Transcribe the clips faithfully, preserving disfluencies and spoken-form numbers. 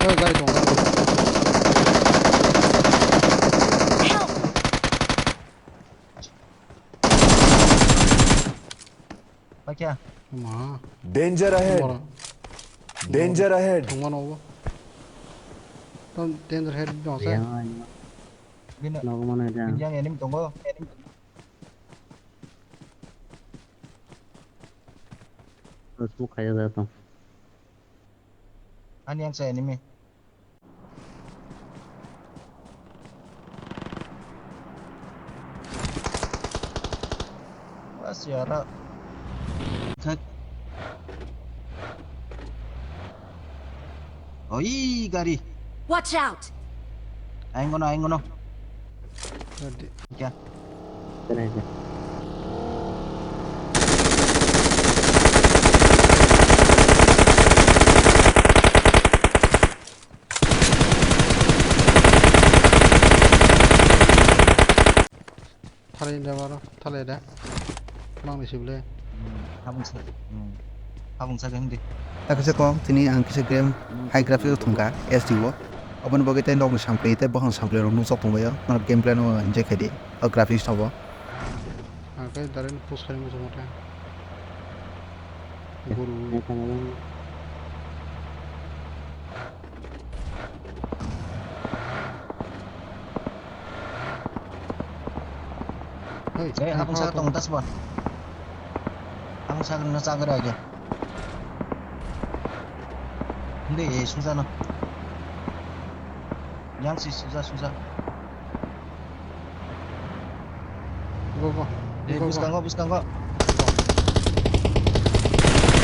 Hey, gari tongo, gari tongo. Help! Pakya. Ma. Danger ahead. Mora. Danger ahead. Tongma nogo. Tam danger ahead no sa. Yang, yang. Bini, nogo mana ya? Bini yang enemy tongo, enemy. Smoke khaya da tong. Ani yang sa enemy. Wah, siara. Khat. Oi, gari. Watch out! Aing kono, aing kono. Gari. Kya? Kena aja. Thalai da baro, thalai da. Mang ni sibile. Hmm, habung sa, hmm, habung sa geng di. Ta kisa kok, tini ang kisa game high graphics thungka, S D o. Oboni bagwi tei nokni samplai, tei bokhang samplai rok nukjak tongbaio. Norok gameplay no enjoy khai di, o graphics no bo. Ang khe direct push khai muchung mate. Guru. Hey, hey, habung sa tong das bon. Habung sa no chagra age. Hindi, eh, suja no. Yang si suja, suja. Go, go. Eh, go, go. Buskango, buskango.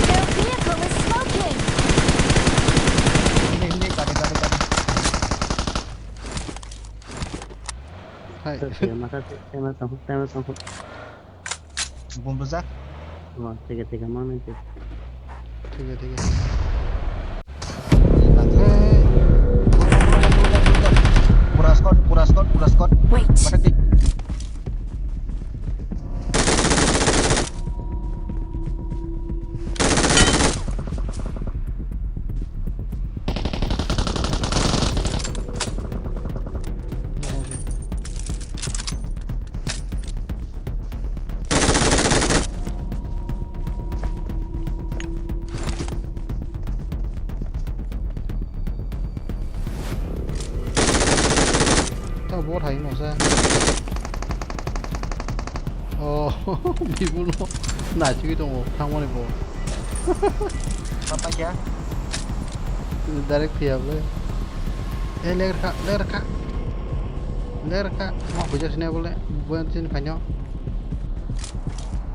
Their vehicle is smoking. Hindi, hindi, kade, kade, kade. Hai. Mata, mata, mata, mata. Bom rwjak. Oh, thik he, thik he, mang nai thik. Thik he, thik he. Hey, hey, hey. Pura squad, pura squad, pura squad. Wait. Pathak di. Por hai no sa. Oh, bibul no. Na chigwi tongo, thangmani bo. Papa kya? Direct thia bole. Eh, ler kha, ler kha. Ler kha. Ma buja sine bole. Buan sin phanyo.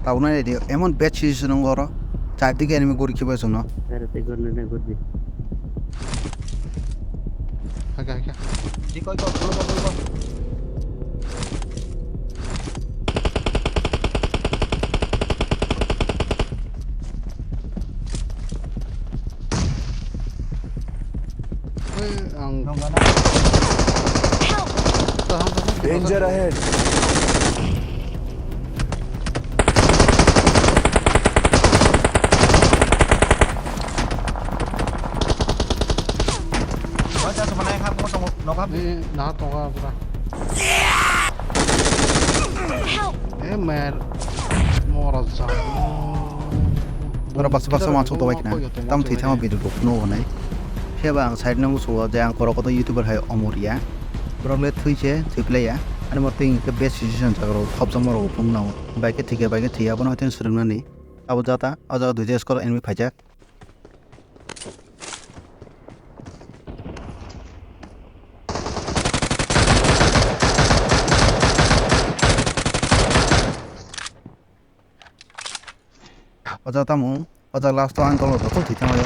Tabuna dia, emon bad situation nung oro. Char dige enemy gori khiba suno. Ere te gori ne gori. Haka, haka. Decoy ko, pulo ko, pulo ko. Oi, ang. Nong gana. Help! Danger ahead. Baca sebenarnya kamu tunggu, no kamu. Di, nah, tunggu, pura. Help! Eh, mer. Mora jang. Ora baksa baksa wansuk tongbai khna. Tam thwi thangma video bo phunuk hwnwi. Phiya ba ang side no musugo je ang korok koto YouTuber hai omo riya. Borok le thwi se thwi playa. Ani mo twi hwnkhe best decision jaga rok thopjakma rok phunuk nango. Bai khe thwi khe bai khe thwi abono hai tei swrwng nani. Abo jata o jaga duita squad enemy phaijak. O jaga tamo, o jaga last o ang tolo joto thwi thanglaio.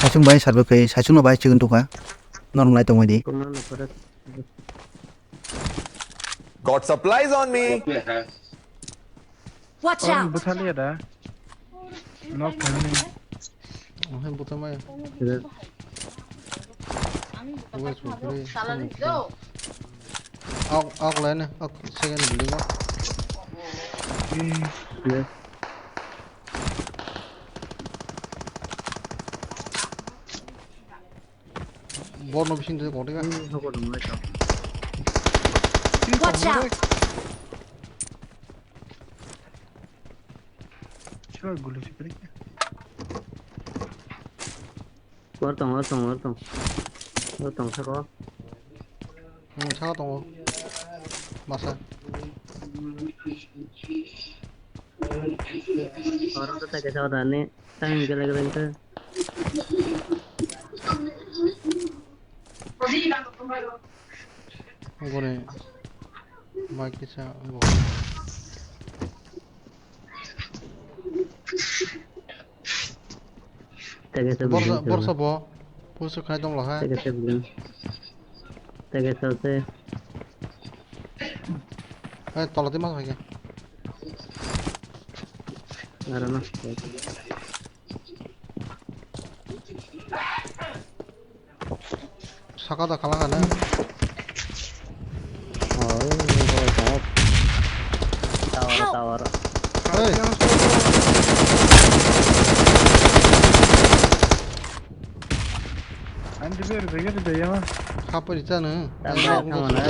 Saichung bai serve khe, saichung no bai chigon tuka. Norok nai tongmani. Got supplies on me. Watch out! Bwthaliya da. Nok thangni. Ohe bwthamaya. Wes bwkhri. Ak, ak line, ak second building o. Borno bising de kote ka. Watch out! Sure, guli sipri. War tong, war tong, war tong. War tong, sako. Hmm, sako tongo. Masa. Oro to take sa dani. Tang gele gele to. Gore. Mai kisa. Tege se Borsa, building borsa bo. Pusu khai dong lo ha. Tege se building. Tege se se. Hai, tola di mas hai. Nara na. Saka da kala kana. Oh, ini kalau jawab. Tower, tower. Hey. Ani de ber de gari de yama. Khapari chana. Tamo, tamo na.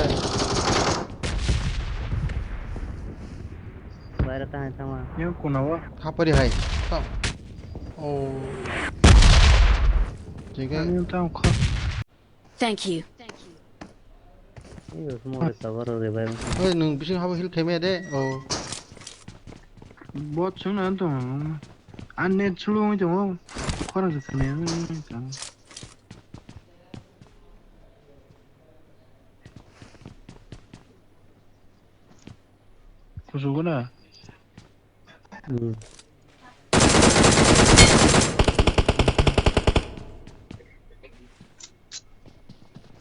Baira ta hai tamo. Yang kuna wa. Khapari hai. Tam. Oh. Jega. Ani tam kha. Thank you. Oi, nwng bising habo heal khaimaya de. Oh. Bot sung na tong. An net slow oi tong. Khorang se khaimaya. Kusugo na. Hmm.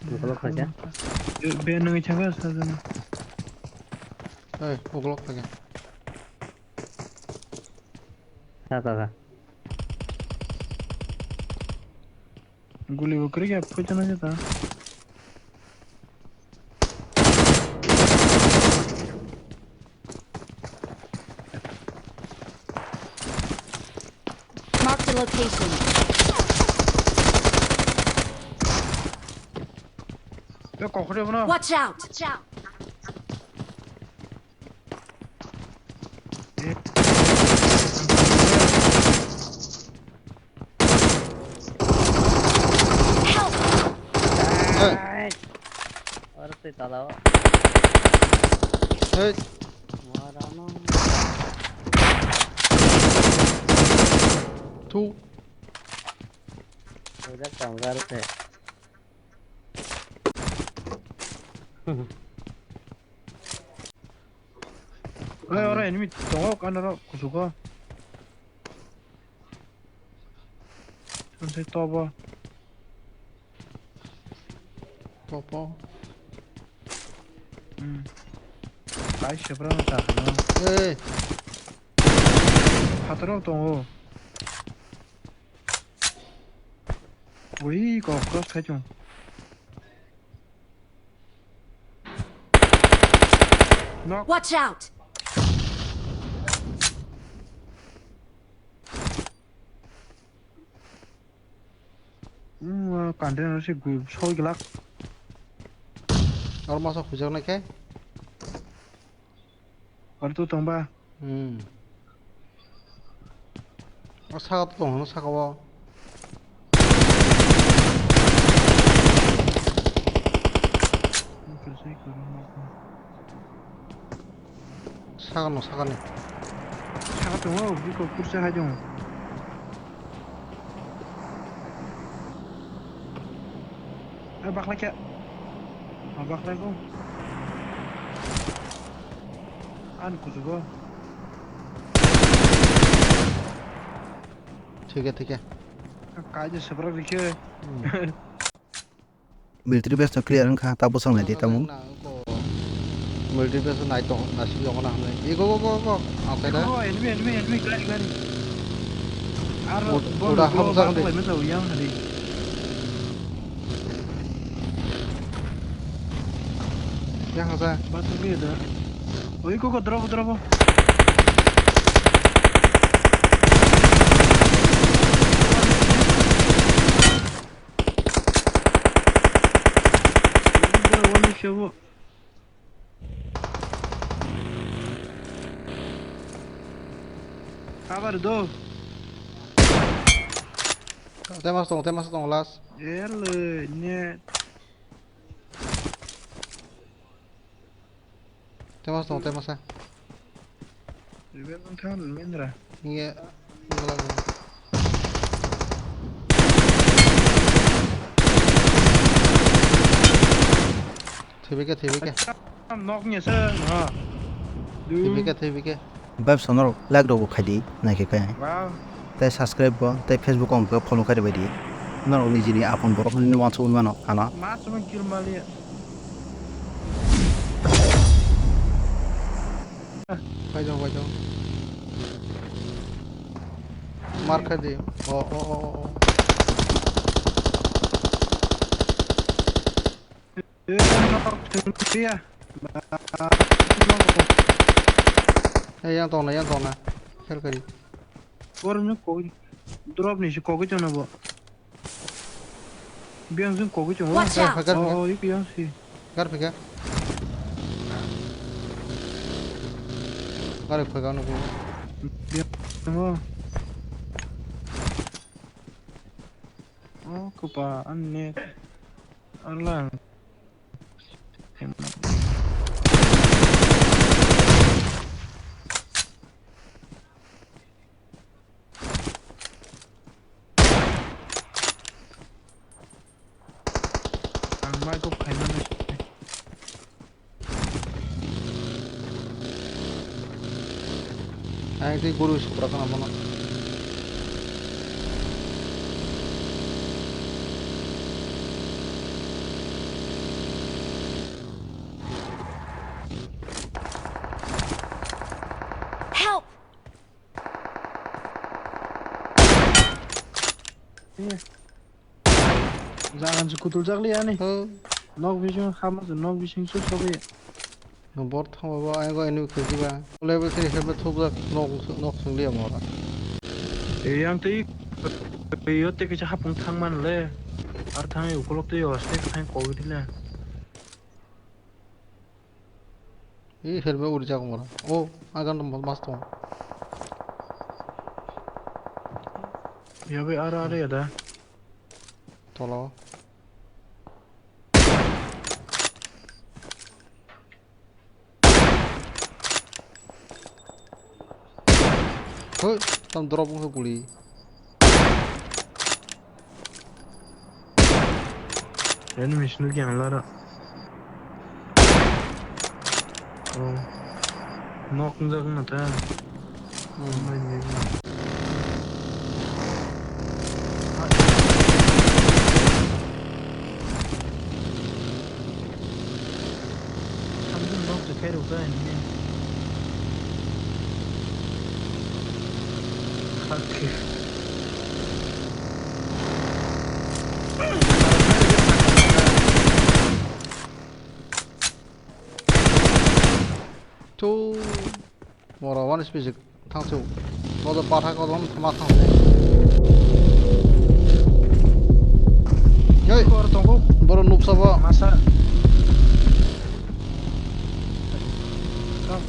Ukolok khaja. Be, be nangwi chaka sajana. Hey, ukolok khaja. Kha, kha, kha. Guli bo kwrwi khe phuitana jeta. Marked a location. Watch out! Watch out! Eh. Ai. Oro twi tola o. Hey. Morano. Thu. Ujak tong gar se. Oi, oro enemy tongo, kanaro kusugo. Tonsai tobo. Topo. Hmm. Kai sebra no ta no. Hey. Phataro tongo. Ui, kok cross khai chung. Knock. Watch out! Hmm, container si gu-, soi glak. Oro masa khujak nai khe. Oro tu tong ba? Hmm. O saka to tong, saka o. Saka no, saka ni. Saka tongo, biko kursa hai tongo. Eh, baklai khe. Ah, baklai ko. Ani kuchugo. Thik he, thik he. Kai je sebrak rikhe. Hmm. Military base no clear wngkha, ta bwsang nai di tamo. Military base nai tong, nai sui tong na hamle. Ego, go, go, go. Ang sai da. Oh, enemy, enemy, enemy, gari, gari. Ar uda hamjak di. Yang hari. Yang hasa. Batu ge da. Oi, go, go, drop, drop. Kabar do. Temas tong, temas tong last. Ele ne. Temas tong, temas. Revive wng thang nini mindra. Iya. Thibike, thibike. Nok ni se, ha. Thibike, thibike. Vibe sonor like rok khai di, naikhe khe. Wow. Tei subscribe bo, tei Facebook o hwnkhe follow kari bai di. Norok nijini apon borok ni wansuk mano, ano. Ma sumang kill maliya. Paijong, paijong. Mar khai di. O, o, o, o, o. Eh, nok sengkhe ya. Eh, yang tongna, yang tongna. Khel kari. Borokno kogwi, drop ni se kogwi tongna bo. Biyang jung kogwi tongo. Watch out! Gar phaikar. Oh, oh, iki yang si. Gar phaikar. Gar phaikar nugo. Biyang tongo. Oh, kopa, anne. Arlang. Ang mai kok khaimani. Ang tei guru sukra kana bono. Help! Jagan se kutul jak li ani. Oh. Nok bising hama se nok bising su sobi. Bor thangba bo ayang go enemy khe diba. Level three helmet thuk jak nok nok sung liya mora. Eyang tei yo tei kisa hapung thang man le. Ar thang ukolok tei yo aste thang covid le. Ih, helmet uri jago mora. Oh, agan mas tongo. Ya be ara ara ya da. Tolo. Hoi, tam drop wngkha guli. Enemy sino kiyang lara. Oh. Nok wngjak wngna ta. Hmm. Samsung nok se khairok ta nini. Fuck. Tu moro one speed thang su. Bodo patha kodom thama thang se. Yoi. Kor tongo. Boro nuksa bo. Masa. Kam.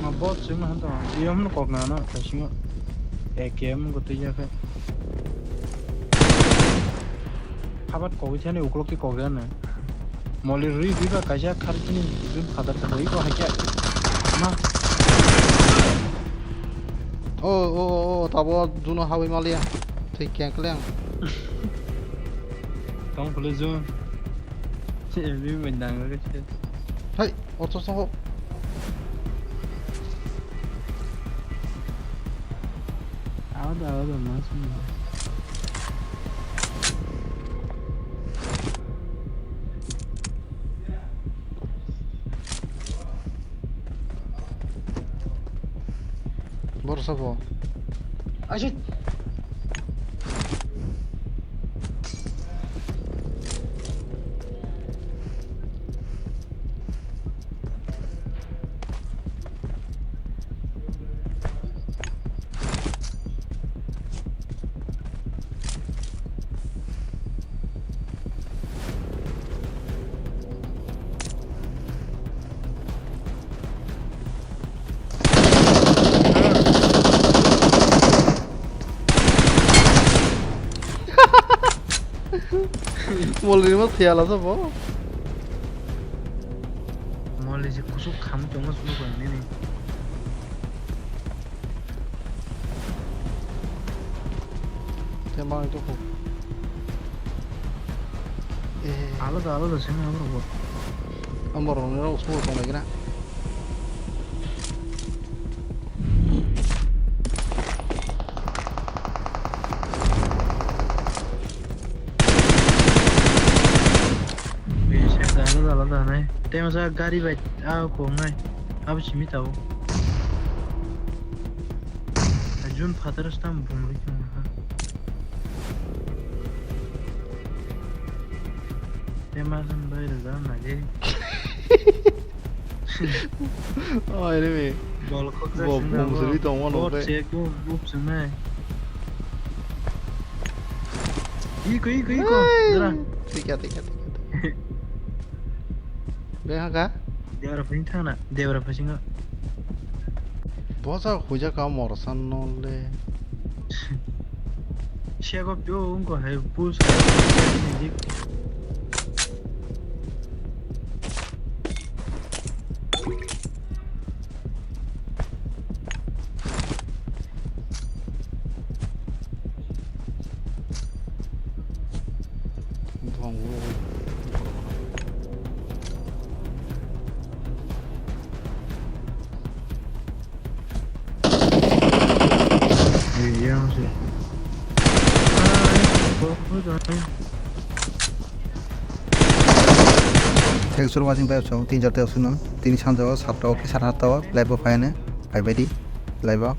Ma bot sing han to. Iyom no kok na na. Kasingo. A K M go twi ya khe. Habat kogwi thani uklok ki kogwi ano. Moli rwi biba kaisa kharkini jun khadar kha iko hakya. Ma. O, o, o, o, tabo juno hawi maliya. Thik keng kleng. Tong khule jun. Che bi mendang ke che. Hai. Oto soho. Awa da, awa da, mas mo. Borsa bo. Aje. Mol rima thiyala sabo. Mol risi kusuk khamu chongo sunu ko nini. Tei manwi tongkho. Eh. Alada, alada seng na borok bo. Ang borok ni rok smoke tong lai kena. Bisa alada, alada nai. Tei masa gari bai, ah, kong nai. Abo simi tao. Jun father stam bumri kong ha. Tei masa bai da na ge. Oh, enemy. Bol khokjak. Bo sing bum nabo. Siri tong mano. Bot be. Che ko bup sing nai. Iko, iko, iko. Hey! Jera. Tika, tika, tika, tika. Be ha ka? Debra phasing thang na. Debra phasingo. Bosa huja ka morsan no le. Siya ko pyo unko hai pus. Thanks for watching, bye, so, tin char tei oswk nang. Tini sanja o satta o khe, sara satta o live o phai ano, phai bai di, live o.